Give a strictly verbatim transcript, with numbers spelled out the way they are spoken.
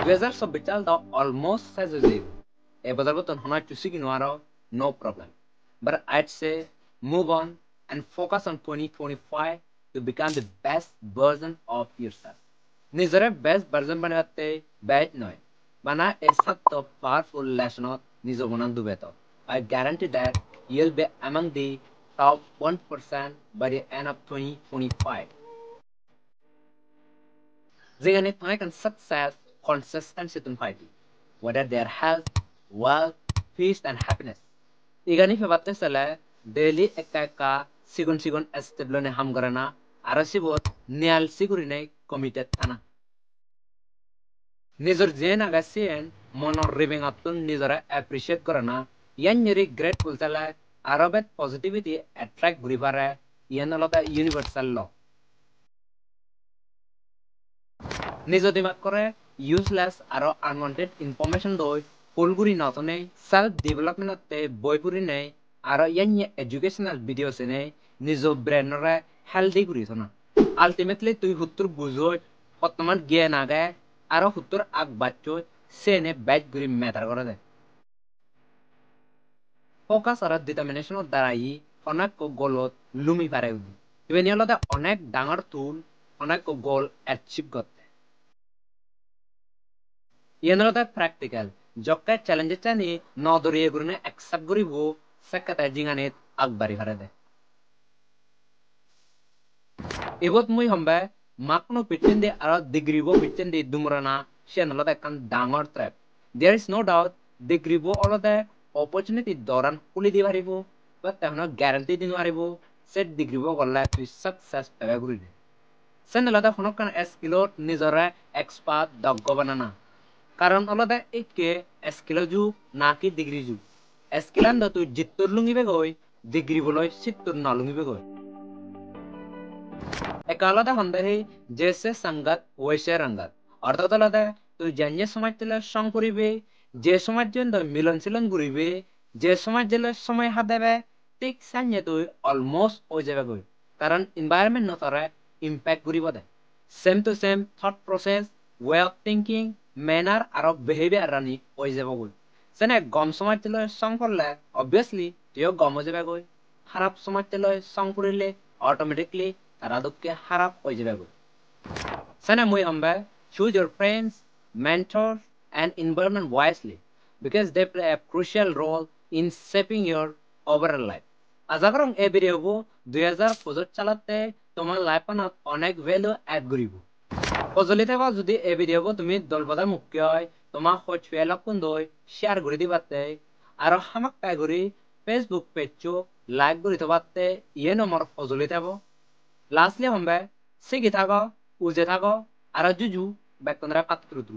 Dui hajar chobbish sal do almost ses oi jebo. Ei bojor bottun hono hissu sigi no paro, no problem. But I'd say move on and focus on twenty twenty-five to become the best version of yourself. Nijore best version banebatte bej noi. Bana ei satto powerful lesson-ot nijo monan dube to. I guarantee that you'll be among the top one percent by the end of twenty twenty-five. Jingani tara ekkan success consistency tun paide, whether their health, wealth, peace and happiness. Igani pebatte sele daily ekka ekka sigon sigon step loinei ham gorana, aro sibot niyalsi gurinei committed thana. Nijor jiyen age siyen monor ribengottun nijore appreciate gorana, iyaniri grateful thele aro bej positivity attract guri pare, iyan olode universal law. Nijo dimakkore useless aro unwanted information doi full guri no thonei, self development otte boi purinei aro yanye educational video senei nijo brain ore healthy guri thona. Ultimately tui huttur bujoj, hottoman gyan age, aro huttur ag bacchoj, sene bej guri matter gorede. Focus aro determination-or darai hono ekko goal-ot lumi pare udi. Ibeni olode onek dangor tool, hono ekko goal achieve gotte. Iyen olode practical. Jokke challenge-ani no doriye gurine accept guribo, sekke te jinganit agbari parede. Ibot mui hombe mark-uno picchendi aro degree-bo picchendi dumorana, siyan olode ekkan dangor trap. There is no doubt, degree-bo olode opportunity doran huli di paribo, but te hono guarantee di no paribo se degree-bo golle tui success pebe gurine. Sen olode hono ekkan skill-ot nijore expert doggo banana. Karon olode ikke skill-o jug naki degree jug. Skill-an do tui jittur lungibegoi, degree-bo loi sittur no lungibegoi. Ekka olode honde hi, "Jaise sangat waise rangat." Orthat olode tui janye somajje loi song puribe, je somajje loi milon silon guribe, je somajje loi somoy hadebe, thik sanye tui almost oi jebegoi. Karon environment-o tore impact guribo de. Same to same thought process, way of thinking, manner aro behavior-ani oi jebogoi. Sene gom somajje loi song porle, obviously, tuiyo gom oi jebegoi. Harap somajje loi song purile, automatically tara dokke harap oi jebegoi. Sene mui hombe, choose your friends, mentors, and environment wisely, because they play a crucial role in shaping your overall life. Aja gorong ei video-bo dui hajar pojoj salotte tomar life-anot onek value add guribo. Hojoli thebo judi ei video-bo tumi dol bada mukke oi, toma hoj peye lokkun doi share guri dibatte, aro hamakkai guri Facebook page-o like guri thobatte, iyen o mor hojoli thebo. Lastly hombe, sigi thago, uje thago, aro juju bekkunore patturuturu.